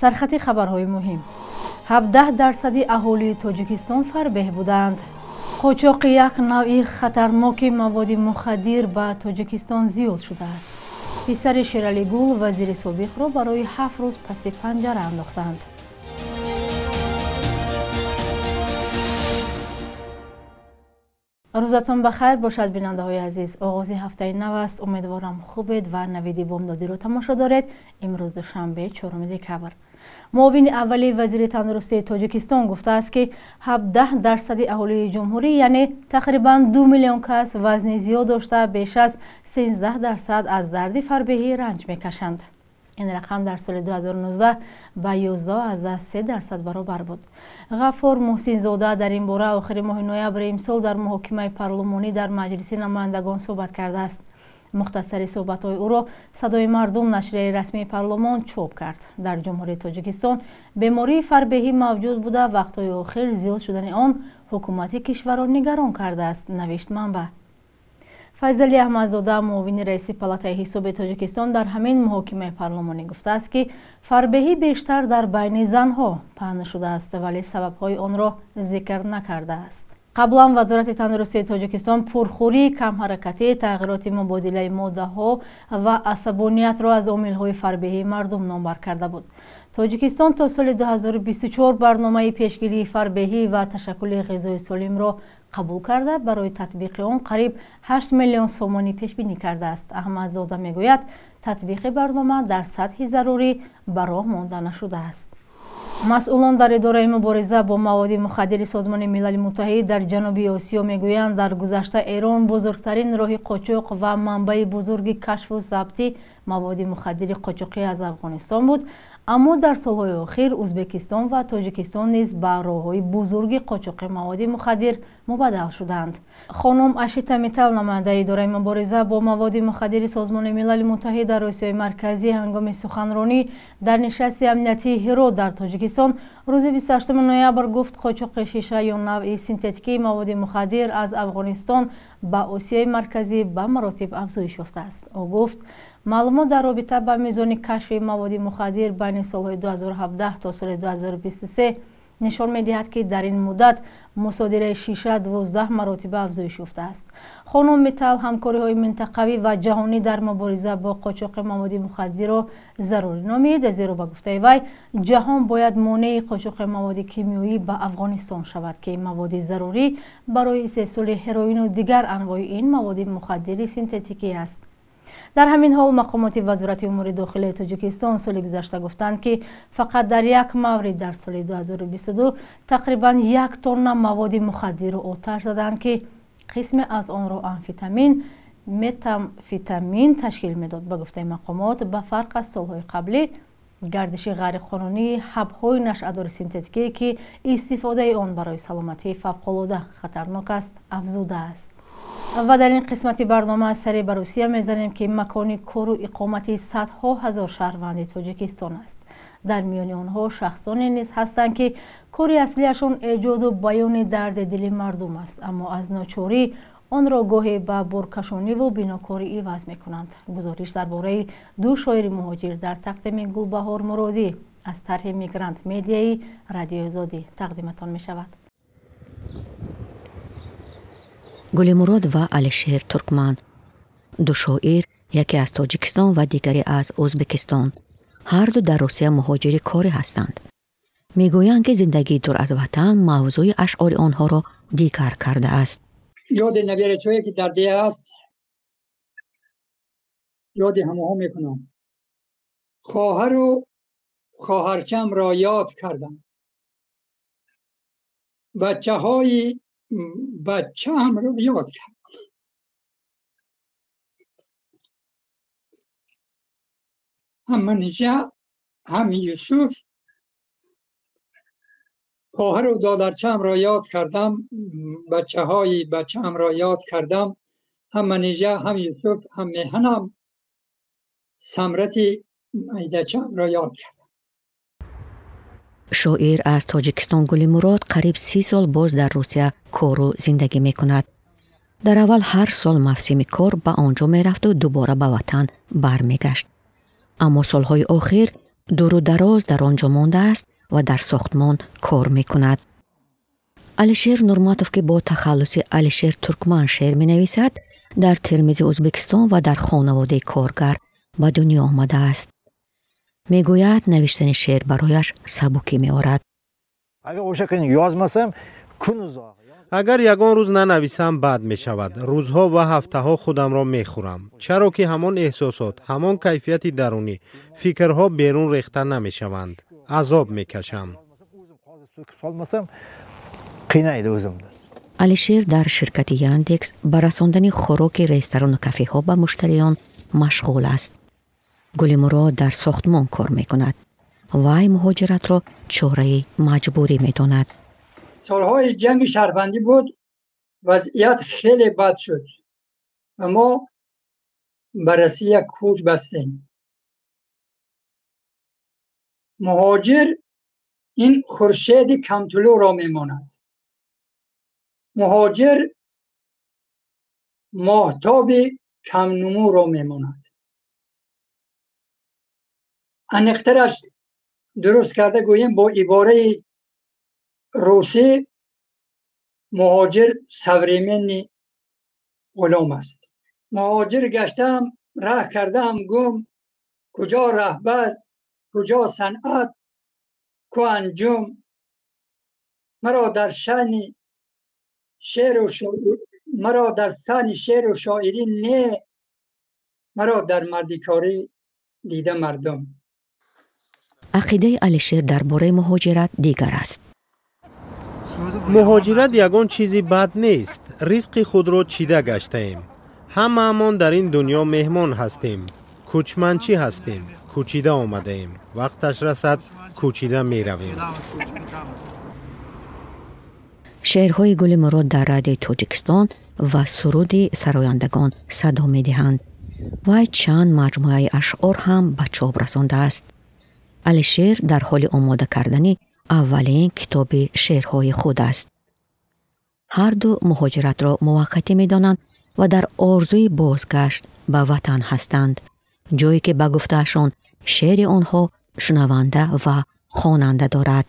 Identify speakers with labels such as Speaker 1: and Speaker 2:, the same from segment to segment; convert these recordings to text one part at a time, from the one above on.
Speaker 1: Сархати хабарҳои муҳим. 17% аҳолии Тоҷикистон фарбеҳ буданд. Қочоқи як навъи хатарноки маводи мухаддир ба Тоҷикистон зиёд шудааст. Писари Шералӣ Гул вазири собиқро барои 7 рӯз паси панҷара андохтанд. Рӯзатон ба хайр бошад, бинандаҳои азиз. Оғози ҳафтаи нав аст. Умедворам хубед ва навиди бомдодиро тамошо доред. Имрӯз душанбе, 4 декабр. Муовини аввали вазири тандурустии Тоҷикистон гуфтааст, ки 17% аҳолии ҷумҳурӣ, яъне тақрибан 2 миллион кас вазни зиёд дошта, беш аз 13% аз дарди фарбеҳӣ ранҷ мекашанд. Ин рақам дар соли 2019 ба 11,3% баробар буд. Ғаффор Муҳсинзода дар ин бора охири моҳи ноябри имсол дар муҳокимаи парлумонӣ дар Маҷлиси намояндагон суҳбат кардааст. Мухтасари суҳбатҳои ӯро «Садои мардум» нашрияи расмии парлумон чоп кард. Дар Ҷумҳурии Тоҷикистон бемории фарбеҳӣ мавҷуд буда, вақтҳои охир зиёд шудани он ҳукумати кишварро нигарон кардааст, навишт манбаъ. Файзали Аҳмадзода, муовини раиси палатаи ҳисоби Тоҷикистон, дар ҳамин муҳокимаи парлумонӣ гуфтааст, ки фарбеҳӣ бештар дар байни занҳо паҳн шудааст, вале сабабҳои онро зикр накардааст. Қаблан Вазорати тандурустии Тоҷикистон пурхӯрӣ, камҳаракатӣ, тағйироти мубодилаи моддаҳо ва асабониятро аз омилҳои фарбеҳии мардум номбар карда буд. Тоҷикистон то соли 2024 барномаи пешгирии фарбеҳӣ ва ташаккули ғизои солимро қабул карда, барои татбиқи он қариб 8 миллион сомонӣ пешбинӣ кардааст. Аҳмадзода мегӯяд, татбиқи барнома дар сатҳи зарурӣ ба роҳ монда нашудааст. Масъулон дар идораи мубориза бо маводи мухаддири Созмони Милали Муттаҳид дар Ҷануби Осиё мегӯянд, дар гузашта Эрон бузургтарин роҳи қочоқ ва манбаи бузурги кашфу забти маводи мухаддири қочоқӣ аз Афғонистон буд, аммо дар солҳои охир Ӯзбекистон ва Тоҷикистон низ ба роҳҳои бузурги қочоқи маводи мухаддир мубаддал шуданд. Хонум Ашита Митал, намояндаи идораи мубориза бо маводи мухаддири Созмони Милали Муттаҳид дар Осиёи Марказӣ, ҳангоми суханронӣ дар нишасти амниятии Ҳирот дар Тоҷикистон рӯзи 28 ноябр гуфт, қочоқи шиша ё навъи синтетикии маводи мухаддир аз Афғонистон ба Осиёи Марказӣ ба маротиб афзоиш ёфтааст. Ӯ гуфт, маълумот дар робита ба мизони кашфи маводи мухаддир байни солҳои 2017 то соли 2023 нишон медиҳад, ки дар ин муддат мусодираи шиша 12 маротиба афзоиш ёфтааст. Хонум Митал ҳамкориҳои минтақавӣ ва ҷаҳонӣ дар мубориза бо қочоқи маводи мухаддирро зарурӣ номид, зеро ба гуфтаи вай ҷаҳон бояд монеи қочоқи маводи кимиёӣ ба Афғонистон шавад, ки маводи зарурӣ барои истеҳсоли ҳероину дигар анвои ин маводи мухаддири синтетикӣ аст. Дар ҳамин ҳол мақомоти Вазорати умури дохилии Тоҷикистон соли гузашта гуфтанд, ки фақат дар як маврид дар соли 2022 тақрибан 1 тонна маводи мухаддирро оташ заданд, ки қисме аз онро амфетамин, метамфетамин ташкил медод. Ба гуфтаи мақомот, ба фарқ аз солҳои қаблӣ гардиши ғайриқонунии ҳабҳои нашъадори синтетикӣ, ки истифодаи он барои саломатӣ фавқулода хатарнок аст, афзудааст. Ва дар ин қисмати барнома саре ба Русия мезанем, ки макони кору иқомати садҳо ҳазор шаҳрванди Тоҷикистон аст. Дар миёни онҳо шахсоне низ ҳастанд, ки кори аслиашон эҷоду баёни дарди дили мардум аст, аммо аз ночорӣ онро гоҳе ба боркашониву бинокорӣ иваз мекунанд. Гузориш дар бораи ду шоири муҳоҷир дар тақдими Гулбаҳор Муродӣ аз тарҳи Мигрант Медиаи Радиои Озодӣ тақдиматон мешавад.
Speaker 2: Гулимурод ва Алишер Туркман, ду шоир, яке аз Тоҷикистон ва дигаре аз Ӯзбекистон, ҳарду дар Русия муҳоҷири корӣ ҳастанд. Мегӯянд, ки зиндагии дур аз ватан мавзӯи ашъори онҳоро дигар кардааст.
Speaker 3: Ёди наберачое ки дар деҳ аст, ёди ҳамаҳо мекунам. Хоҳару хоҳарчамро ёд кардам, бачаҳои бачаамро ёд кардам. Ҳам Манижа, ҳам Юсуф, хоҳару додарчаамро ёд кардам, бачаҳои бачаамро ёд кардам. Ҳам Манижа, ҳам Юсуф, ҳам меҳанам, самрати майдачаамро ёд кардам.
Speaker 2: Шоир аз Тоҷикистон Гулимурод қариб 30 сол боз дар Русия кору зиндагӣ мекунад. Дар аввал ҳар сол мавсими кор ба он ҷо мерафту дубора ба ватан бармегашт. Аммо солҳои охир Дуру дароз дар он ҷо мондааст ва дар сохтмон кор мекунад. Алишер Нурматов, ки бо тахаллуси Алишер Туркман шеър менависад, дар Термизи Ӯзбекистон ва дар хонаводаи коргар ба дунё омадааст. Мегӯяд, навиштани шеър барояш сабукӣ меорад.
Speaker 4: Агар ягон рӯз нанависам, бад мешавад. Рӯзҳо ва ҳафтаҳо худамро мехӯрам, чаро ки ҳамон эҳсосот, ҳамон кайфияти дарунӣ, фикрҳо берун рехта намешаванд. Азоб мекашам.
Speaker 2: Алишер дар ширкати Яндекс ба расондани хӯроки ресторану кафеҳо ба муштариён машғул аст. Гулимурод дар сохтмон кор мекунад. Вай муҳоҷиратро чораи маҷбурӣ медонад.
Speaker 3: Солҳои ҷанги шаҳрвандӣ буд, вазъият хеле бад шуд ва мо ба Россия кӯч бастем. Муҳоҷир ин хуршеди камтулӯро мемонад. Муҳоҷир моҳтоби камнумӯро мемонад. Аниқтараш дуруст карда гӯем, бо ибораи русӣ, муҳоҷир современный ғулом аст. Муҳоҷир гаштаам, раҳ кардаам гум, куҷо раҳбар, куҷо санъат, ку анҷум. Маро дар шаъни шеъру маро дар саъни шеъру шоирӣ не, маро дар мардикорӣ дида мардум.
Speaker 2: Ақидаи Алишер дар бораи муҳоҷират дигар аст.
Speaker 4: Муҳоҷират ягон чизи бад нест. Ризқи худро чида гаштаем. Ҳамаамон дар ин дунё меҳмон ҳастем, кӯчманчӣ ҳастем, кӯчида омадаем. Вақташ расад, кӯчида меравем.
Speaker 2: Шеърҳои Гулимурод дар Радиои Тоҷикистон ва суруди сарояндагон садо медиҳанд. Вай чанд маҷмӯаи ашъор ҳам ба чоп расондааст. Алишер дар ҳоли омода кардани аввалин китоби шеърҳои худ аст. Ҳарду муҳоҷиратро муваққатӣ медонанд ва дар орзуи бозгашт ба ватан ҳастанд, ҷое ки ба гуфтаашон шеъри онҳо шунаванда ва хонанда дорад.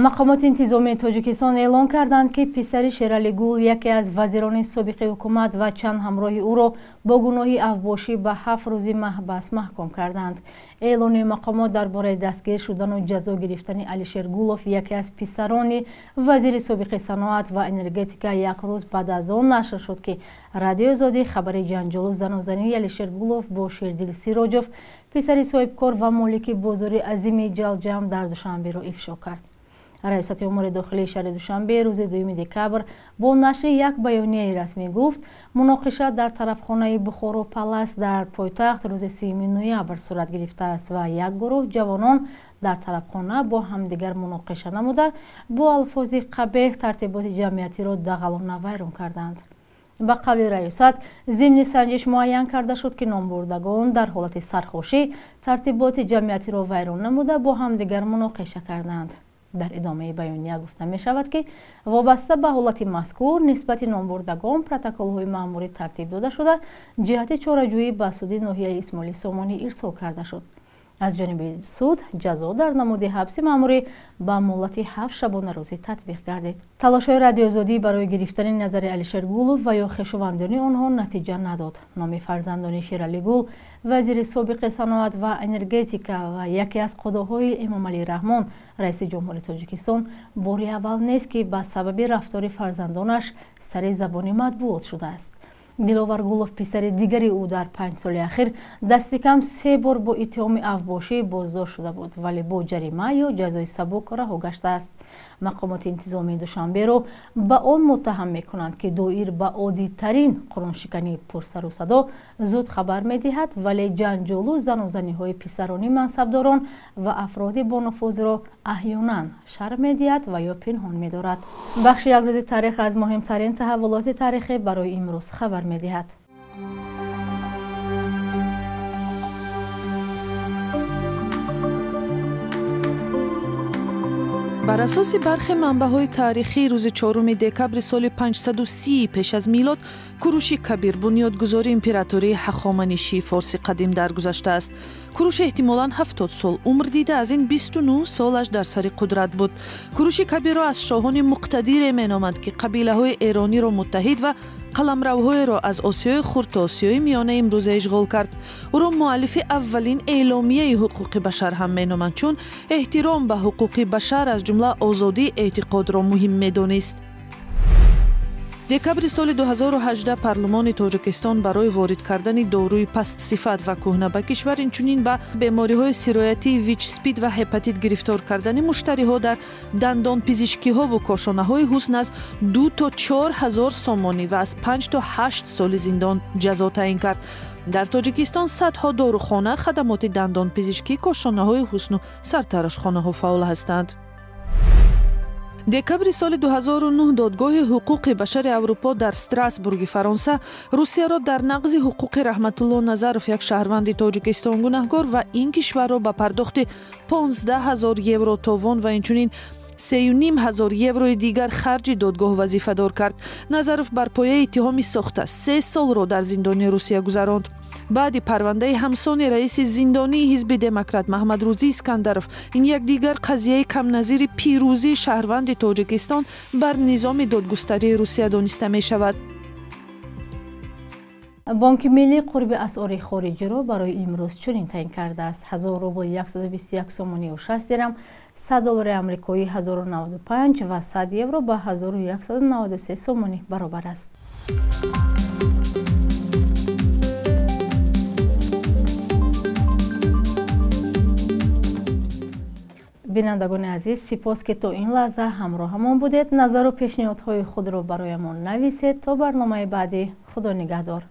Speaker 1: Мақомоти интизомии Тоҷикистон эълон карданд, ки писари Шералӣ Гул, яке аз вазирони собиқи ҳукумат, ва чанд ҳамроҳи ӯро бо гуноҳи авбошӣ ба 7 рӯзи маҳбас маҳкум карданд. Эълони мақомот дар бораи дастгир шудану ҷазо гирифтани Алишер Гулов, яке аз писарони вазири собиқи саноат ва энергетика, як рӯз баъд аз он нашр шуд, ки Радиои Озодӣ хабари ҷанҷолу занозании Алишер Гулов бо Шердил Сироҷов, писари соҳибкор ва молики бозори азими Ҷалҷам дар Душанберо ифшо кард. Раёсати умури дохилии шаҳри Душанбе рӯзи 2 декабр бо нашри як баёнияи расмӣ гуфт, муноқиша дар тарафхонаи Бухоро Палас дар пойтахт рӯзи 3 ноябр сурат гирифтааст ва як гурӯҳ ҷавонон дар тарафхона бо ҳамдигар муноқиша намуда, бо алфози қабеҳ тартиботи ҷамъиятиро дағалона вайрон карданд. Ба қавли раёсат, зимни санҷиш муайян карда шуд, ки номбурдагон дар ҳолати сархӯшӣ тартиботи ҷамъиятиро вайрон намуда, бо ҳамдигар муноқиша карданд. Дар идомаи баёния гуфта мешавад, ки вобаста ба ҳолати мазкур нисбати номбурдагон протоколҳои маъмурӣ тартиб дода шуда, ҷиҳати чораҷӯӣ ба суди ноҳияи Исмоили Сомонӣ ирсол карда шуд. Аз ҷониби суд ҷазо дар намуди ҳабси маъмурӣ ба муҳлати 7 шабонарӯзӣ татбиқ гардид. Талошҳои Радиоозодӣ барои гирифтани назари Алишер Гулов ва ё хешовандони онҳо натиҷа надод. Номи фарзандони Шералӣ Гул, вазири собиқи саноат ва энергетика ва яке аз қудоҳои Эмомалӣ Раҳмон, раиси ҷумҳури Тоҷикистон, бори аввал нест, ки ба сабаби рафтори фарзандонаш сари забони матбуот шудааст. Диловар Гулов, писари дигари ӯ, дар 5 соли ахир дасти кам 3 бор бо иттиҳоми авбошӣ боздошт шуда буд, вале бо ҷарима ё ҷазои сабук раҳо гаштааст. Мақомоти интизомии Душанберо ба он муттаҳам мекунанд, ки доир ба оддитарин қуруншикании пурсару садо зуд хабар медиҳад, вале ҷанҷолу занозаниҳои писарони мансабдорон ва афроди бонуфузро аҳёнан шарҳ медиҳад ва ё пинҳон медорад. Бахши як рӯзи таърих аз муҳимтарин таҳаввулоти таърихӣ барои имрӯз хабар медиҳад.
Speaker 5: Бар асоси бархе манбаъҳои таърихӣ, рӯзи 4 декабри соли 530 пеш аз милод Куруши Кабир, бунёдгузори императории Ҳахоманишии форси қадим, даргузаштааст. Куруш эҳтимолан 70 сол умр дида, аз ин 29 солаш дар сари қудрат буд. Куруши Кабирро аз шоҳони муқтадире меноманд, ки қабилаҳои эрониро муттаҳид ва қаламравҳоеро аз Осиёи Хурд то Осиёи Миёна имрӯза ишғол кард. Ӯро муаллифи аввалин эъломияи ҳуқуқи башар ҳам меноманд, чун эҳтиром ба ҳуқуқи башар, аз ҷумла озодии эътиқодро муҳим медонист. Декабри соли 2018 парлумони Тоҷикистон барои ворид кардани доруи пастсифат ва кӯҳна ба кишвар, инчунин ба бемориҳои сироятии ВИЧ-СПИД ва ҳепатит гирифтор кардани муштариҳо дар дандонпизишкиҳову кошонаҳои ҳусн аз 2 то 4 ҳазор сомонӣ ва аз 5 то 8 соли зиндон ҷазо таъин кард. Дар Тоҷикистон садҳо дорухона, хадамоти дандонпизишкӣ, кошонаҳои ҳусну сартарошхонаҳо фаъол ҳастанд. Декабри соли 2009 додгоҳи ҳуқуқи башари Аврупо дар Страсбурги Фаронса Русияро дар нақзи ҳуқуқи Раҳматулло Назаров, як шаҳрванди Тоҷикистон, гунаҳгор ва ин кишварро ба пардохти 15 ҳазор евро товон ва инчунин 3,5 ҳазор еврои дигар харҷи додгоҳ вазифадор кард. Назаров бар пояи иттиҳоми сохта 3 солро дар зиндони Русия гузаронд. Баъди парвандаи ҳамсони раиси зиндонии ҳизби демократ Маҳмадрӯзӣ Искандаров, ин як дигар қазияи камназири пирӯзии шаҳрванди Тоҷикистон бар низоми додгустарии Русия дониста мешавад.
Speaker 1: Бонки миллӣ қурби асъори хориҷиро барои имрӯз чунин таъин кардааст: 1000 рубл 121 сомонию 6 дирам, 100 доллари амрикоӣ 1095 ва 100 евро ба 1193 сомонӣ баробар аст. Бинандагони азиз, сипос, ки то ин лаҳза ҳамроҳамон будед. Назару пешниҳодҳои худро бароямон нависед. То барномаи баъдӣ, Худо нигаҳдор.